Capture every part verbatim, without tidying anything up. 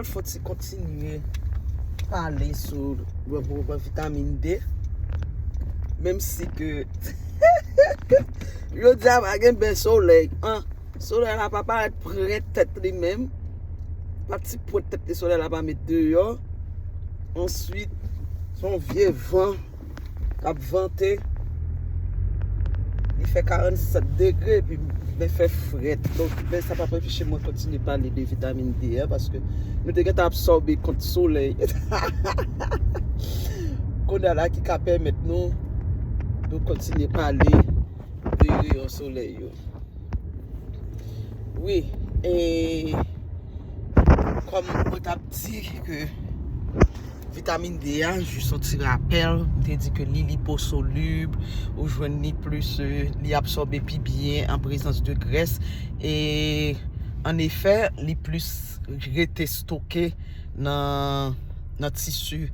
Fò ti kontinye pale sou vitamin D. Menm si ke jodi a pa gen bèl solèy. An, solèy la pa parèt pwent tèt li menm. Pa ti pwent tèt li solèy la pa met deyò. Answit, se yon vye van k ap vante. Li fè karannsèt degre, epi men fè frèt. Donk, men sa p ap anpeche mwen kontinye pale de vitamin D a, paske nou te gentan absòbe kont solèy. Kounye a la ki ka pèmèt nou, nou kontinye pale de reyon solèy yo. Wi, e kòm mwen t ap di ke vitamin D a, jis yon ti rapèl, m te di ke li liposolib, ou jwenn li plis, e, li absòbe pi byen an prezans de grès. E an efè, li plis rete stoke nan, nan tisi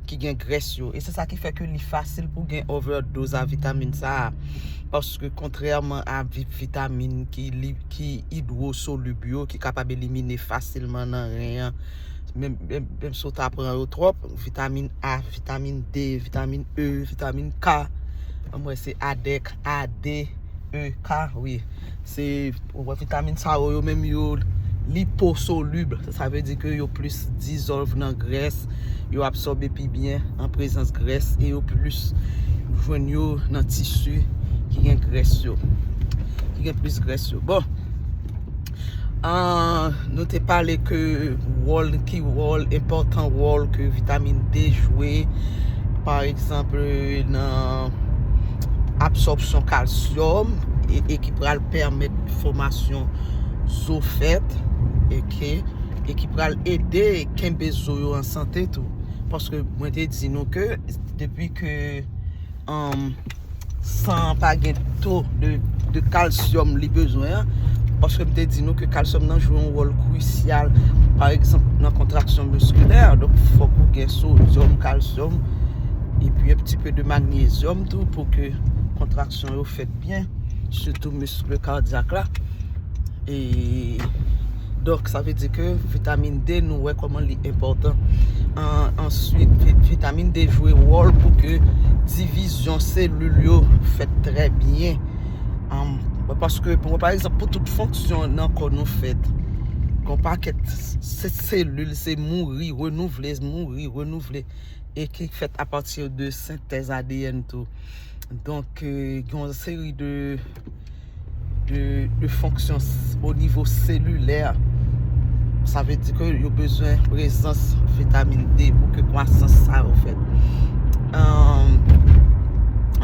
ki gen grès yo. E se sa ki fè ke li fasil pou gen overdose a vitamin sa a. Paske kontrèman a vi-, vitamin ki li-, ki idwosolib yo, ki kapab elimine fasilman nan ren an, menm, menm, menm si w ta pran yo twòp, vitamin A, vitamin D, vitamin E, vitamin K, mwen se adèk, A D E K, wi. Se, ou wè, vitamin sa yo, yo menm yo liposolib. Sa, sa vle di ke yo plis dizòlv nan grès, yo absòbe pi byen an prezans grès, e yo plis jwenn yo nan tisi ki gen grès yo, ki gen plis grès yo. Bon, ah, nou te pale ke wòl, ki wòl, enpòtan wòl ke vitamin D jwe, pa egzanp, nan absòpsyon kalsyòm, e, e ki pral pèmèt fòmasyon zo fèt, e ke, e ki pral ede kenbe zo yo an sante tou. Paske mwen te di nou ke depi ke, um, san an pa gen to de, de kalsyòm li bezwen an, paske m te di nou ke kalsyòm nan jwe yon wòl krisyal, pa egzanp, nan kontraksyon miskilè. Donk, fòk ou gen sodyòm, kalsyòm, epi yon ti pe de magnezyòm tou pou ke kontraksyon yo fèt byen, sitou misk kadyak la. E, donk, sa vle di ke vitamin D, nou wè kòman li enpòtan. An, answit, vi-, vitamin D jwe wòl pou ke divizyon selil yo fèt trè byen. An, paske, bon, pa egzanp, pou tout fonksyon nan kò nou fèt, gen yon pakèt se-, selil, se mouri, renouvle, mouri, renouvle, e ki fèt apati de sentèz A D N tou. Donk, e, gen yon seri de de, de fonksyon s-, o nivo selilè. Sa vle di ke yo bezwen prezans vitamin D pou ke kwasans sa yo fèt. Ahn,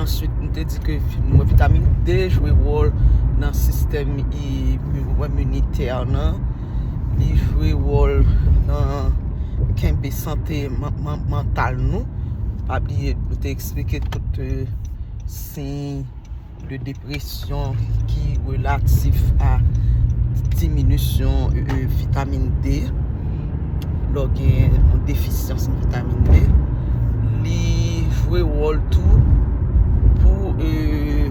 answit, nou te di ke vi-, nou, vitamin D jwe wòl nan sistèm i-, iminitè nan. Li jwe wòl nan kenbe sante man-, man-, mantal nou. Pa bliye, nou te eksplike tout, e, siy de depresyon ki relatif a diminisyon, e, e, vitamin D. Lè w gen yon defisyans an vitamin D, li jwe wòl tou pou, e,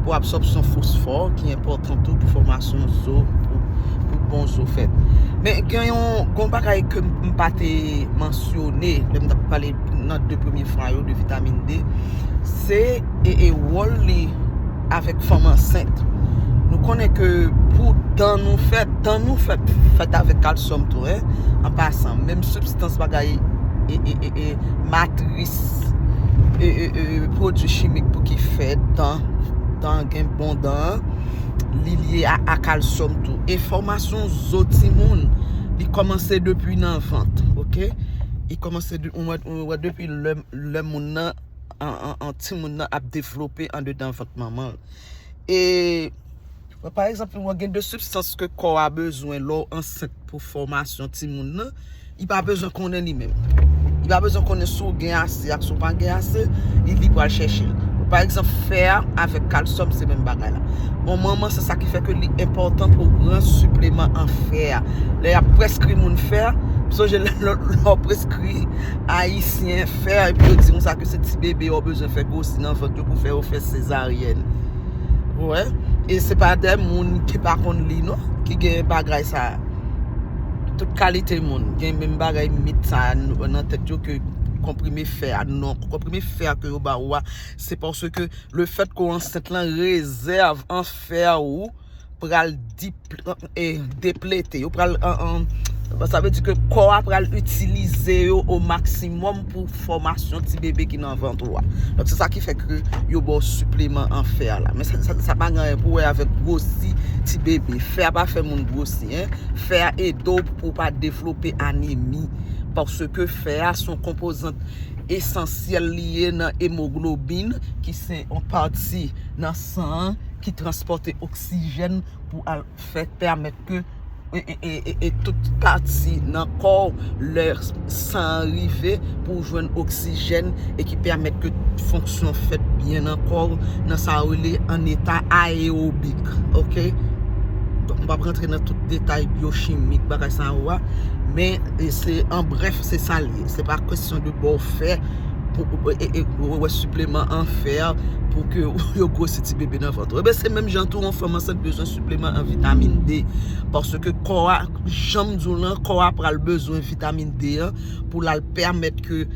pou absòpsyon fosfò, ki enpòtan tou pou fòmasyon zo, pou, pou bon zo fèt. Men gen yon, gen yon bagay ke m, m pa te mansyone lè m t ap pale nan de premye fwa yo de vitamin D, se, e, e wòl li avèk fanm ansent. Nou konnen ke pou dan nou fèt, dan nou fèt, fèt avèk kalsyòm tou, en, an pasan. Menm sibstans bagay, e, e, e, e, matris, e, e, e, pwodui chimik pou ki fè dan, dan gen bon dan, li lye a, a kalsyòm tou. E fòmasyon zo timoun, li kòmanse depi nan vant, oke? Li kòmanse de, ou wè, ou wè depi lè, lè moun nan, an, an, an timoun nan ap devlope andedan vant manman l. E, pa egzanp, ou gen de sibstans ke kò a bezwen lè w ansent pou fòmasyon timoun nan, li pa bezwen konnen li menm. Li pa bezwen konnen si w gen ase ak si w pa gen ase, li, li pral chèche l. Pa egzanp, fè avèk kalsyòm, se menm bagay la. Bon, manman, se sa ki fè ke li enpòtan pou w pran sipleman an fè a. Lè y ap preskri moun fè, m sonje lè, lè, lè w preskri Ayisyen fè, epi yo di konsa ke se ti bebe yo bezwen fè gwosi nan vant yo pou fè yo fè sezaryèn. Ou wè? E se pa de moun ki pa konn li, non, ki gen bagay sa a. Tout kalite moun gen menm bagay mit sa nan tèt yo ke konprime fè a. Non, konprime fè a ke yo ba ou a, se paske le fèt ke w ansent lan rezèv an fè ou pral deplete, yo pral, sa vle di ke kò a pral itilize yo o maksimòm pou fòmasyon ti bebe ki nan vant ou a. Donk se sa ki fè ke yo ba w sipleman an fè a la. Men sa pa gen anyen pou wè avèk gwosi ti bebe. Fè a pa fè moun gwosi, en. Fè a ede w pou w pa devlope anemi. Paske fè a se yon konpozant esansyèl li ye nan emoglobin, ki se yon pati nan san an ki transpòte oksijèn pou al fè pèmèt ke e, e, e, e, e tout pati nan kò w, lè san an rive pou w jwenn oksijèn e ki pèmèt ke fonksyon fèt byen nan kò w, nan sa yo rele an eta ayewobik, oke? Donk, m p ap rantre nan tout detay byochimik bagay sa yo a, men e, se, an brèf, se sa l ye. Se pa kesyon de ba w fè pou e, e, e, wè sipleman an fè pou ke yo gwosi ti bebe nan vant ou. Ebyen, se menm jan tou yon fanm ansent bezwen sipleman an vitamin D. Paske kò a, jan m di w lan, kò a pral bezwen vitamin D an pou l al pèmèt ke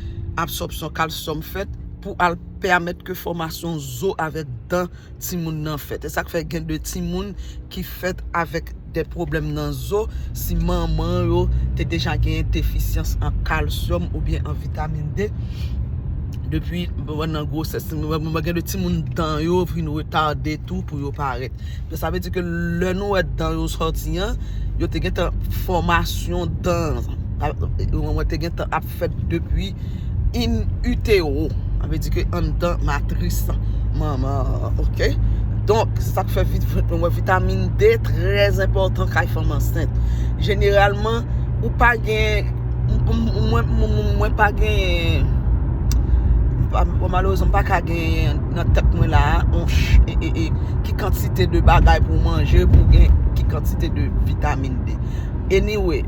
absòpsyon kalsyòm fèt, pou al pèmèt ke fòmasyon zo avèk dan timoun nan fèt. E sa k fè gen de timoun ki fèt avèk de pwoblèm nan zo, si manman yo te deja genyen defisyans an kalsyòm oubyen an vitamin D depi nan gwosès. Mwen gen de timoun dan yo vin retade tou pou yo parèt. Donk sa vle di ke lè nou wè dan yo sòti an, yo te gentan fòmasyon dan, mwen te gentan ap fèt depi in utero. Sa vle di ke anndan matris manman an, oke? Donk, se sa k fè vit-, vit-, mwen wè vitamin D trè enpòtan kay fanm ansent. Jeneralman, ou pa gen, m-, m-, mwen, mwen, mwen, mwen pa gen, m pa, bon, malerezman, m pa ka gen nan tèt mwen la a, on ch-, e, e, e, ki kantite de bagay pou w manje, pou w gen ki kantite de vitamin D. Anyway,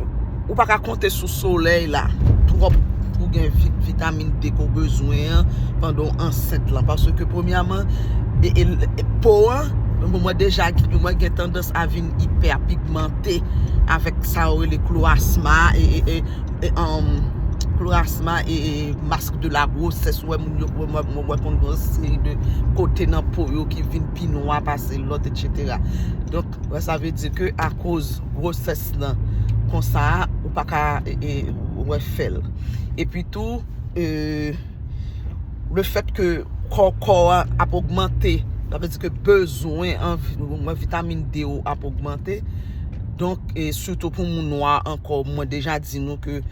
ou pa ka konte sou solèy la twòp pou gen vi-, vitamin D ke w bezwen an pandan w ansent lan. Paske premyèman, e, e, e, po an, mwen deja, mwen gen tandans a vin ipèpigmante avèk sa yo rele kloasma, e, e, e, e, um, kloasma e, e mask de la gwosès. Ou wè moun yo, mwen, mwen, mwen konn gen yon seri de kote nan po yo ki vin pi nwa pase lòt, etsetera. Donk, wè, sa vle di ke akoz gwosès lan konsa, ou pa ka, e, e, wè fè l. Epi tou, e, le fèt ke kò, kò a ap ogmante, sa vle di ke bezwen an vi-, mwen vitamin D ou ap ogmante. Donk, e sitou pou moun nwa ankò, mwen deja di nou ke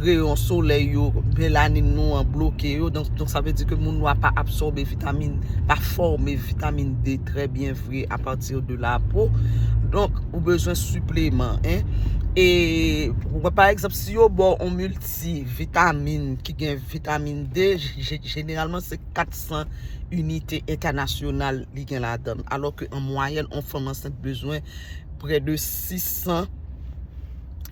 reyon solèy yo, melanin nou an bloke yo. Donk, donk sa vle di ke moun nwa pa absòbe vitamin, pa fòme vitamin D trè byen vre apati de la po. Donk, ou bezwen sipleman, en. E, pa egzanp, si yo ba w yon miltivitamin ki gen vitamin D, je-, jeneralman se kat san inite entènasyonal li gen ladan l. Alò ke an mwayèn, yon fanm ansent bezwen prè de sis san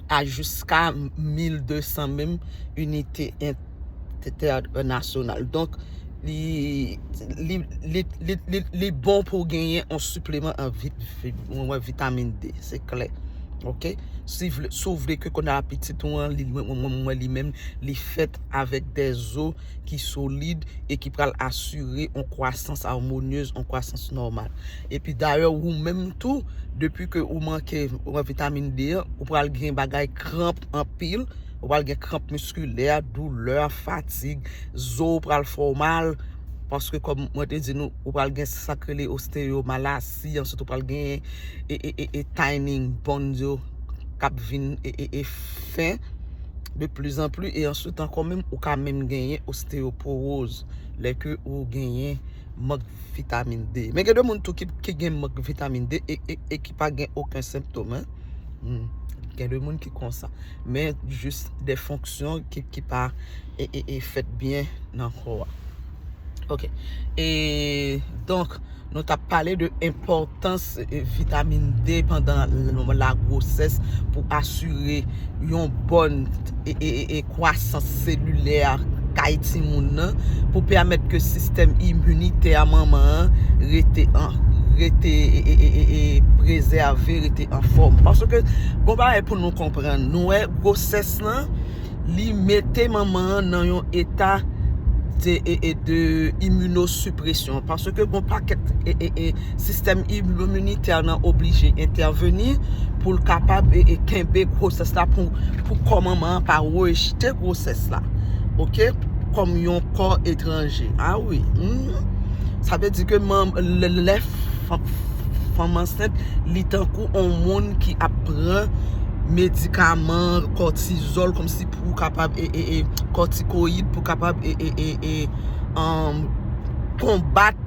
a jiska mil de san menm inite entènasyonal. Donk, li, li, li, li, li, li bon pou w genyen yon sipleman an vit-, vit-, mwen, mwen, vitamin D, se klè. Oke? Si vle, si w vle ke kounye a pitit ou an, li, mwen, mwen, mwen, li menm, li fèt avèk de zo ki solid e ki pral asire yon kwasans amonyez, yon kwasans nòmal. Epi dayè, ou menm tou, depi ke ou manke, ou manke vitamin D an, ou pral gen bagay kranp anpil, ou pral gen kranp miskilè, doulè, fatig, zo w pral fè w mal, paske kòm mwen te di nou, ou pral gen sa k rele osteyomalasi, answit ou pral gen e, e, e, e tightening bones yo k ap vin e, e, e fen de plus en plus, e answit ankò menm, ou ka menm genyen osteyopowoz lè ke ou genyen mank vitamin D. Men gen de moun tou ki, ki gen mank vitamin D e, e, e ki pa gen okenn senptòm, en. Hmm. Gen de moun ki konsa. Men jis de fonksyon ki, ki pa e, e, e fèt byen nan kò a. Oke. E donk, nou t ap pale de enpòtans, e, vitamin D pandan l-, lagwosès pou asire yon bòn e, e, e, e kwasans selilè kay timoun nan, pou pèmèt ke sistèm iminitè manman an rete an, rete e, e, e, e, e prezève, rete anfòm. Paske, bon bagay pou nou konprann, nou wè gwosès lan, li mete manman an nan yon eta de, e, e, de iminosupresyon. Paske gon pakèt e, e, e, sistèm iminitè nan oblije entèveni pou l kapab e, e, kenbe gwosès la pou, pou kò manman an pa rejte gwosès la. Oke? Kòm yon kò etranje. A wi. Hmm. Sa vle di ke manm, lè, lè fanm, fanm ansent, li tankou on moun ki ap pran medikaman, kòtizòl, kòmsi pou kapab, e, e, e, kòtikoyid pou kapab, e, e, e, e, um, konbat.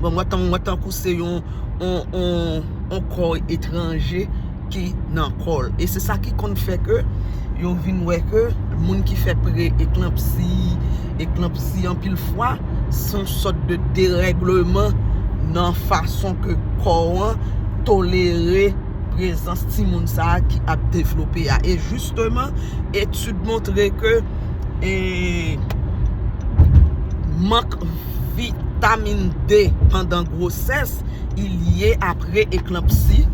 Bon, mwen tan, mwen tankou se yon, on, on, on kò etranje ki nan kò l. E se sa ki konn fè ke yo vin wè ke moun ki fè pre-eklanpsi, eklanpsi anpil fwa, se yon sòt de derègleman nan fason ke kò an tolere prezans timoun sa a ki ap devlope a. E jisteman, etid montre ke, e, mank vitamin D pandan gwosès, li lye a pre-eklanpsi.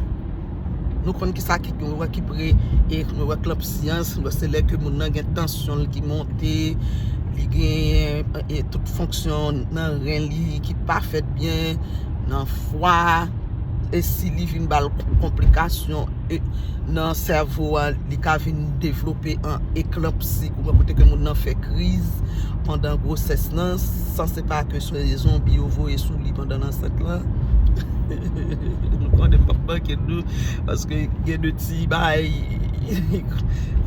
Nou konn ki sa ki gen, wè ki pre, e, wè eklanpsi an, se lè ke moun nan gen tansyon l ki monte, li gen, e, tout fonksyon nan ren li ki pa fèt byen, nan fwa, e si li vin ba l konplikasyon, e, nan sèvo a, li ka vin devlope an eklanpsi, ou kote ke moun nan fè kriz pandan gwosès lan, san se pa ke se zonbi yo voye sou li pandan l ansent lan. Nou konnen m p ap manke nou, paske gen de ti bagay,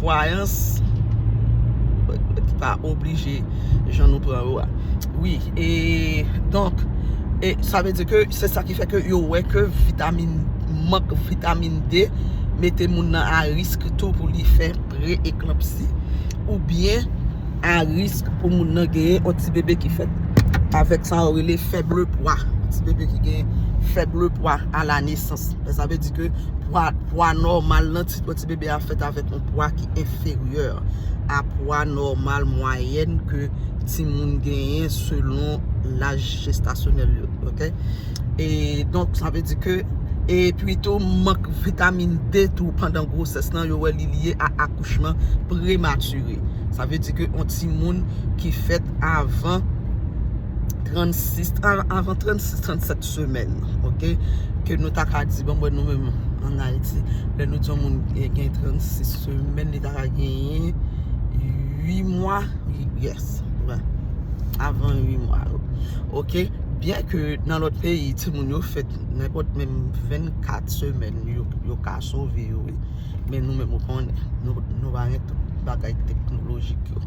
kwayans ki pa oblije jan nou pran yo a. Wi, e donk, e sa vle di ke se sa ki fè ke yo wè ke vitamin, mank vitamin D mete moun nan a risk tou pou li fè pre-eklanpsi, oubyen a risk pou moun nan genyen yon ti bebe ki fèt avèk sa yo rele fèb pwa. Yon ti bebe ki gen fèb pwa a la nesans. Sa vle di ke pwa, pwa nòmal nan ti, ti bebe a fèt avèk yon pwa ki enferyè a pwa nòmal mwayèn ke timoun genyen selon laj jestasyonèl yo. Oke? E donk, sa vle di ke, epi tou, mank vitamin D tou pandan gwosès lan, yo wè li lye a akouchman prematire. Sa vle di ke yon timoun ki fèt avan trannsis, a-, avan trannsis, trannsèt semèn, oke? Ke nou ta ka di, bon, bon, nou menm ann Ayiti, lè nou di yon moun gen, gen trannsis semèn, li ta ka genyen uit mwa, yes, wi. Avan uit mwa, oke? Byen ke nan lòt peyi, timoun yo fèt nenpòt menm vennkat semèn, yo, yo ka sove yo, wi. Men nou menm, ou konnen, nou, nou pa gen tout bagay teknolojik yo.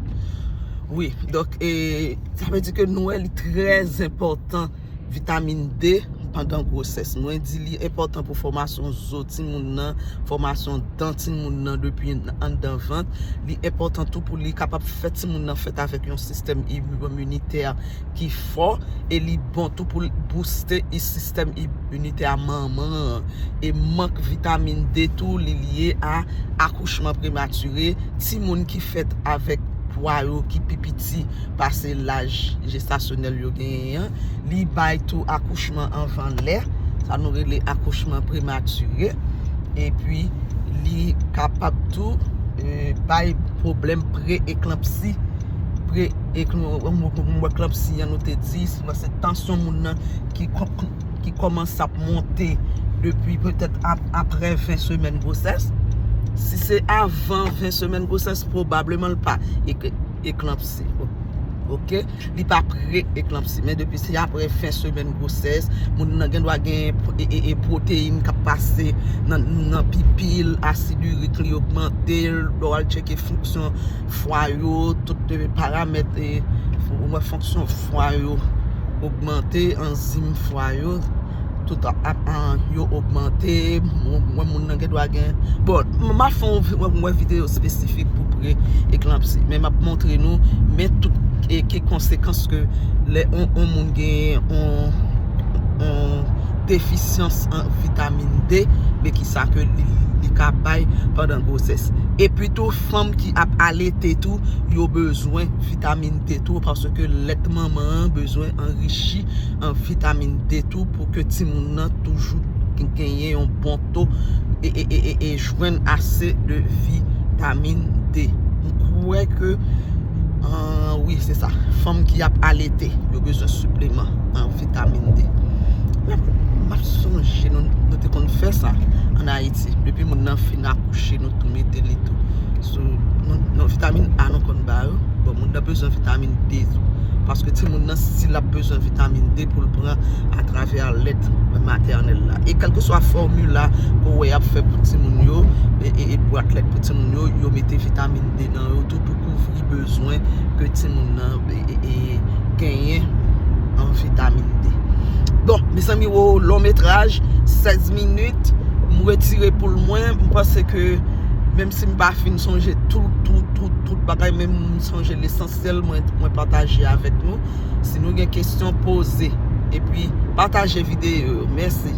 Wi, donk, e, sa vle di ke nou wè li trè enpòtan vitamin D pandan gwosès. Mwen di li enpòtan pou fòmasyon zo timoun nan, fòmasyon dan timoun nan depi anndan vant. Li enpòtan tou pou li kapab fè timoun nan fèt avèk yon sistèm iminitè ki fò, e li bon tou pou l booste sistèm iminitè a manman an. E mank vitamin D tou, li lye a akouchman prematire, timoun ki fèt avèk pwa yo ki pi piti pase laj jestasyonèl yo genyen an. Li bay tou akouchman anvan lè, sa nou rele akouchman prematire. Epi, li kapab tou, e, bay pwoblèm pre-eklanpsi. Pre-eklanpsi an, nou te di, se tansyon moun nan ki, ki kòmanse ap monte depi petèt ap-, apre ven semèn gwosès. Si se avan ven semèn gwosès, pwobableman l pa ek-, eklanpsi. Oke? Li pa pre-eklanpsi. Men depi se apre ven semèn gwosès, moun nan gen dwa gen e, e, e pwoteyin k ap pase nan, nan pipi l, asid irik li ogmante, lè w al tcheke fonksyon fwa yo, tout, e, paramèt, e, fon-, wè fonksyon fwa yo ogmante, anzim fwa yo, tout ap, ap, an, yo ogmante, mwen, mwen moun nan gen dwa gen. Bon, m, m ap fè yon vi-, mwen, mwen videyo espesifik pou pre-eklanpsi, men m ap montre nou, men tout, e, ki konsekans ke lè on, on moun gen on, on defisyans an vitamin D, men ki sa ke li, li ka bay pandan gwosès. Epi tou, fanm ki ap alete tou, yo bezwen vitamin D tou, paske lèt manman an bezwen anrichi an vitamin D tou pou ke timoun nan toujou genyen yon bon to e, e, e, e, e jwenn ase de vitamin D. M kwè ke, ah, wi, se sa. Fanm ki ap alete, yo bezwen sipleman an vitamin D. M ap, m ap sonje nou, nou te konn fè sa ann Ayiti. Depi moun nan fin akouche, nou tou mete li tou. So, nou, nou, vitamin A nou konn ba yo. Bon, moun nan bezwen vitamin D tou. Paske timoun nan, si l ap bezwen vitamin D pou l pran atravè lèt matènèl la. E kèlkeswa fòmila ke w wè y ap fè pou timoun yo, e, e, e bwat lèt pou timoun yo, yo mete vitamin D nan yo tou pou kouvri bezwen ke timoun nan, e, e, e, genyen an vitamin D. Bon, mezanmi, wo, long metraj, sèz minit, m retire pou l mwen. M panse ke menm si m pa fin sonje tout, tout, tout, tout bagay, men m sonje lesansyèl, mwen, mwen pataje avèk nou. Si nou gen kesyon, poze. Epi, pataje videyo yo. Mèsi.